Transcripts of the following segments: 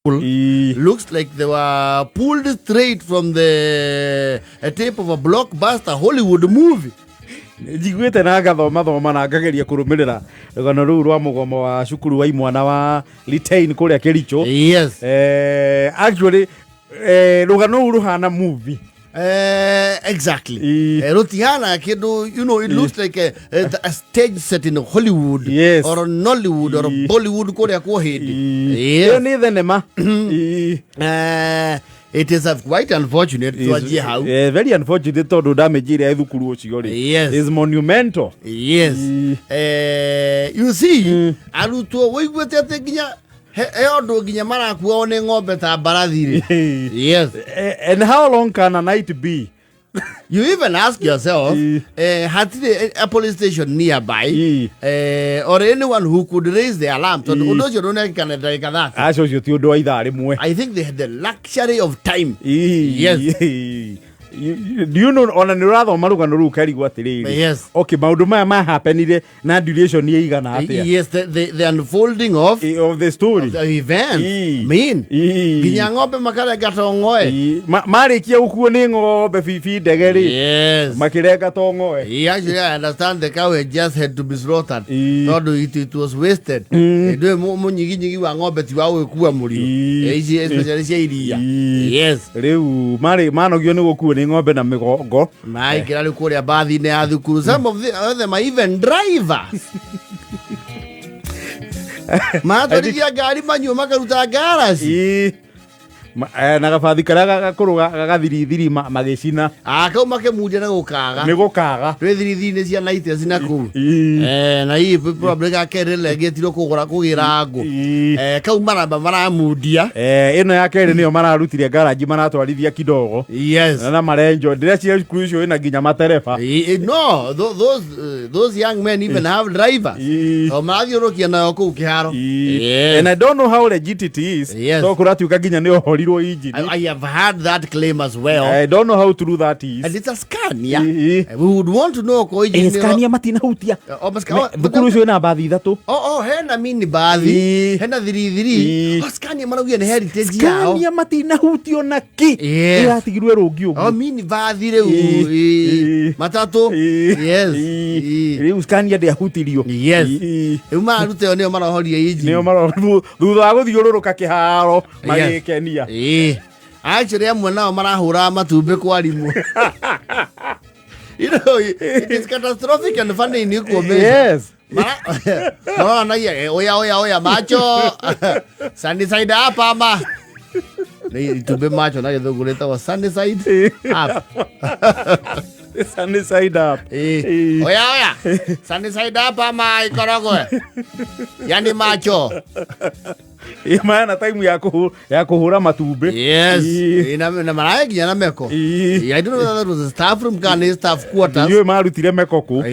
Looks like they were pulled straight from the a tape of a blockbuster Hollywood movie. Njiguĩte na ngathoma thoma na ngageria kũrũmĩrĩra rũgano rũu rwa mũgomo wa cukuru wa imwana wa Litein kũrĩa Kericho. Actually rũgano rũu rũhana movie. Exactly. Rutihana kindu, it looks like a stage set in Hollywood or Nollywood or Bollywood kuria kwa hindi. Ĩyo nĩ thenema. Ii. It is a quite unfortunate twanjie hau. Very unfortunate tondũ damage ĩrĩa ĩ thukuru ũcio rĩ is monumental. You see, arutwo wĩiguĩte atĩ nginya he ũndũ nginya marakuao nĩ ng'ombe ta mbarathi rĩ. And how long can a night be? You even ask yourself, hatirĩ a police station nearby or anyone who could raise the alarm, tondũ ũndũ ũcio ndũnekĩka na ndagĩka 30. Aca, ũcio ti ũndũ wa ithaa rĩmwe. I think they had the luxury of time. Do you know, ona nĩ ũrathoma rũgano rũu karigwo atĩrĩrĩ, okay, maũndũ maya mahapenire na duration ĩigana atĩa? Yes, the unfolding of of the story, the events. Mean nginya ng'ombe makarenga tong'oe. Marĩkia gũkuo nĩ ng'ombe bibi ndege rĩ, makĩrenga tong'oe. He actually, I understand the cow had just had to be slaughtered. Tondũ it was wasted. Ndũĩ mũnyiginyigi wa ng'ombe ti wa gwĩkua mũrigo. Ici especially cia iria. Rĩu marĩ manogio nĩ gũkuo nĩ ng'ombe na mĩgongo. Maingĩra rĩu kũrĩa bathi-inĩ ya thukuru. Some of them are even drivers. Maratwarithia ngari manyua makaruta ngaraci. Na gabathi karĩa gakũrũ gagathirithiri magĩcina. Ah, kau makĩmundia na gũkaga. Nĩ gũkaga. Twĩ thirithiri cia 90s na kũu. Na hii probably gakerĩ rĩgĩtirwo kũgũra kũgĩra ngũ. Kau maramba maramundia. Ĩno ya kerĩ nĩyo mararutire ngaraji maratwarithia kidogo na marenjo ndĩreciria cukuru icio ĩna nginya matereba. No, those young men even have drivers. O marathiũrũkia nayo kũu kĩharo. And I don't know how legit it is. To kũratuĩka nginya nĩ ohorirwo injini. I have heard that claim as well. I don't know how true that is. And it's a Scania. We would want to know ko engine. Scania matinahutia. Oh, Thukuru ũcio ĩna mbathi ithatũ. Oh, hena mini bathi, hena thirithiri. Oh, Scania maraugia nĩ heritage yao. Scania matinahutio na ki. Ĩratigirwo ĩrũngi ũguo. Oh, mini bathi rĩu. Matatũ. Rĩu Scania ndĩahutirio. Rĩu mararuta ĩyo nĩyo marohoria engine. Nĩo thutha wa gũthiũrũrũka kĩharo magĩkenia. Actually amwe nao marahũraga matumbĩ kwa arimũ. It is catastrophic and funny in equal measure. Maroranagia, oya oya oya macho, sunny side up ama nĩ itumbĩ macho na gĩthũngũ rĩtagwo sunny side up. Sunny side up. Oya oya, sunny side up ama ikorogwe, yani macho. Maya na time ya kũhũra matumbĩ. Na marae nginya na meko. I don't know whether that was a staff room kana nĩ staff quarters. Ndiũĩ marutire meko kũ.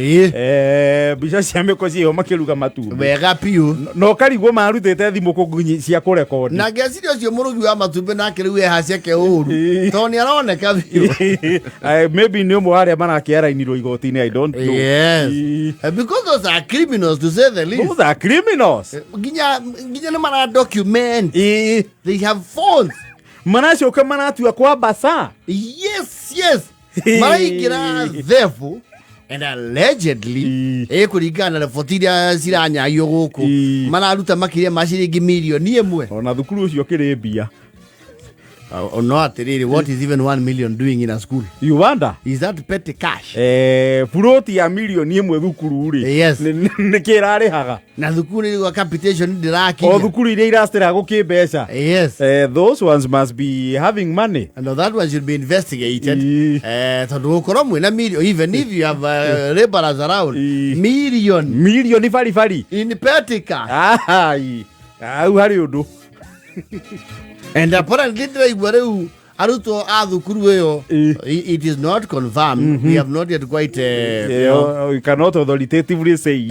Mbica cia mĩko ciĩho makĩruga matumbĩ. Wega piũ. Na ũkarigwo marutĩte thimũ kũ cia kũrekondi. Na ngeciria ũcio mũrugi wa matumbĩ nake rĩu eha ciake ũru, tondũ nĩ aroneka biũ. Maybe nĩ ũmwe wa arĩa marakĩarainirwo igoti-inĩ, I don't know. Because those are criminals, to say the least. Those are criminals. Nginya nĩ mara document. They have phones. Maracoka maratua kwa basa. Yes, maraingĩra thebu and allegedly, kũringana na riboti iria ciranyagio gũkũ, mararuta makĩria ma ciringi mirioni 1. Ona thukuru ũcio kĩrĩ mbia. No atĩrĩrĩ, what is even 1 million doing in a school? You wonder. Is that petty cash? Buroti ya mirioni 1 thukuru rĩ, nĩ kĩ ĩrarĩhaga? Na thukuru nĩ rĩu capitation ndĩrakinya. O thukuru iria iracitĩra gũkĩ mbeca. Those ones must be having money. No, that one should be investigated. Tondũ gũkorwo mwĩna million, even if you have laborers around, million. Mirioni bari bari. In petty cash. Ai. Hau harĩ ũndũ. And apparently ndĩraigua rĩu arutwo a thukuru ĩyo, it is not confirmed, we have not yet quite We cannot authoritatively say.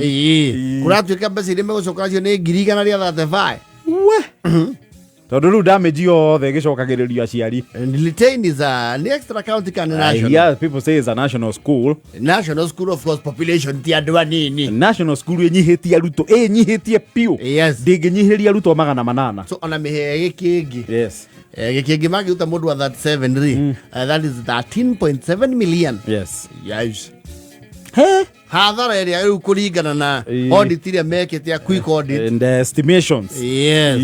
Kũratuĩka mbeca iria megũcoka nacio nĩ 135,000. We. Tondũ rĩu damage yothe ĩgĩcokagĩrĩrio aciari. And Litein is a nĩ extra county kana I national? hear people say it's a national school. National school, of course, population ti andũ anini. National school ĩnyihĩtie arutwo, ĩnyihĩtie biũ. Yes. Ndĩngĩnyihĩria arutwo 800. So ona mĩhĩa gĩkĩngĩ. Yes. Gĩkĩngĩ mangĩruta mũndũ wa 37 rĩ, that is 13.7 million. Yes. Yes. He? Hathara ĩrĩa rĩu kũringana na audit ĩrĩa mekĩte ya quick audit. And estimations. Yes.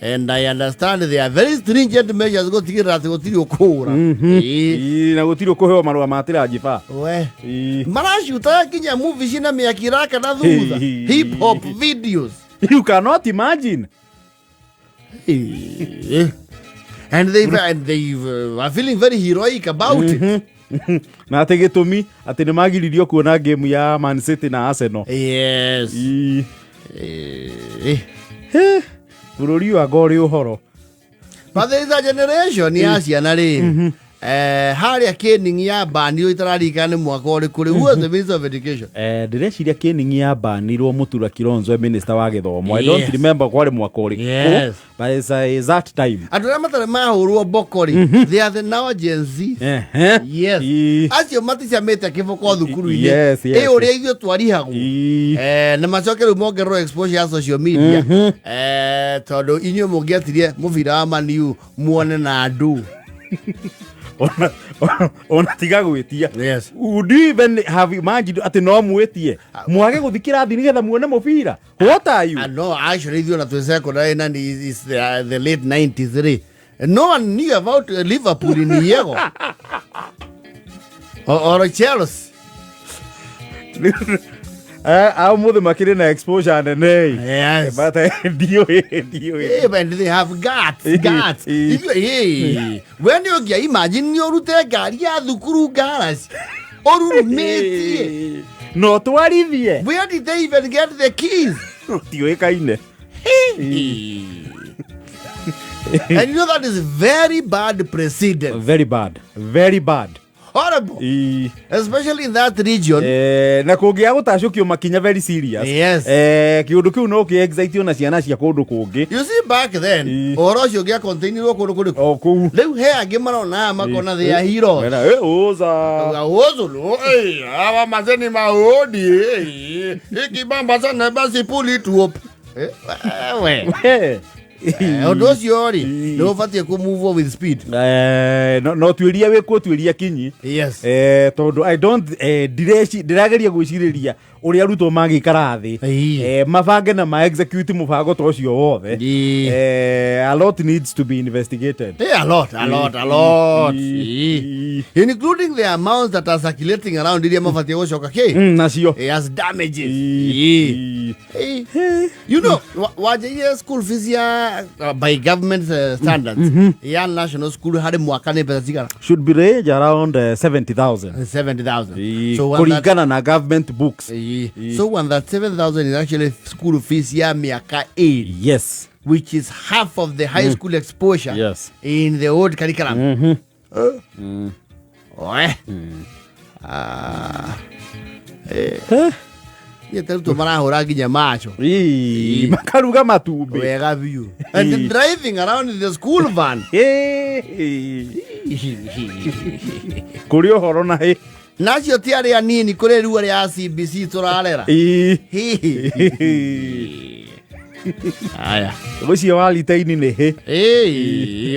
And I understand they are very stringent measures gũtigĩrĩra atĩ gũtirĩ ũkũũra. Ĩĩ. Ĩ, na gũtirĩ ũkũheo marũa ma tĩranjiba. We. Ĩ. Maracuta nginya movie cina mĩaki ĩrakana thutha. Hip hop videos. You cannot imagine. Ĩĩ. And they are feeling very heroic about it. Na atĩ gĩtũmi atĩ nĩ magiririo kuona game ya Man City na Arsenal. Yes. Ĩ. Ĩĩ. He, bũrũri ũyũ anga ũrĩ ũhoro. But there is a generation ya ciana rĩ, harĩa caning ya banirwo itararikana nĩ mwaka ũrĩkũ rĩ, who was the minister of education? Ndĩreciria caning ya banirwo Mũtura Kilonzo e minister wa gĩthomo. I don't remember kwarĩ mwaka ũrĩkũ. But it's that time. Andũ arĩa matarĩ mahũrwo mboko rĩ, they are the now Gen Z. Yes. Acio maticamĩte kĩboko thukuru-inĩ. Ĩ ũrĩa ithuĩ twarihagwo. Na macoke rĩu mongererwo exposure ya social media. Tondũ inyuĩ mũngĩetirie mũbira wa Man U muone na andũ. Ona tiga gwĩtia. Yes. Would you even have imagined atĩ no mwĩtie mwage gũthiĩ kĩrathi nĩgetha muone mũbira? What are you? No, actually ithuĩ ona twĩ secondary na ni is the late 90s rĩ. No one knew about Liverpool in Yego. Or Chelsea. A ũmũthĩ makĩrĩ na exposure nene. Yes. But ndiũĩ. Hey, but they have guts, guts. Ithuĩ, hey, we nĩ ũngĩa imagine nĩ ũrute ngari ya thukuru garage ũrurumĩtie. No twarithie. Where did they even get the keys? Tiũĩkaine. And you know that is very bad precedent. Very bad. Very bad. Horrible. Especially in that region. Na kũngĩaga gũtacũkio makinya very serious. Yes. Kĩũndũ kĩu no kĩ excite ona ciana cia kũndũ kũngĩ. You see back then, ũhoro ũcio ũngĩa containirwo kũndũ kũrĩkũ? O kũu. Rĩu he angĩ marona aya makona they are heroes. Mena, ũza. Uozo lo, hawa mazeni maodi, ikibamba sana basi pull it up. We. Ũndũ ũcio rĩ, nĩ ũbatiĩ kũ move on with speed. No tuĩria wĩkwo tuĩria kinyi. Yes. Tondũ I don't, ndĩrageria gwĩcirĩria ũrĩa arutwo mangĩikara thĩ. Mabange na ma execute mũbango ta ũcio wothe. A lot needs to be investigated. Hey, a lot, a lot, a lot. Including the amounts that are circulating around iria mabatiĩ gũcoka kĩ? Nacio. As damages. You know, wanjĩire school fees ya by government standards ya national school harĩ mwaka nĩ mbeca cigana? Should be range around 70,000. 70,000. So one that Kũringana na government books. So one that 7,000 is actually school fees ya miaka 8. Yes. Which is half of the high school exposure. Yes. In the old curriculum. Oe. Niĩ ta arutwo marahũra nginya macho. Makaruga matumbĩ. Wega biũ. And driving around in the school van. Kũrĩ ũhoro na hĩ. Nacio ti arĩa anini kũrĩ rĩu arĩa a CBC tũrarera. Aya. Ũcio wa Litein nĩ hĩ.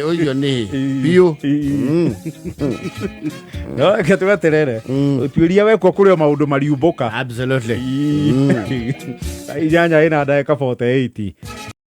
Ũcio nĩ hĩ. Biũ. No, reke tweterere. Ũtuĩria wekwo kũrĩ o maũndũ mariumbũka. Absolutely. Thaa inyanya ĩna ndagĩka 48.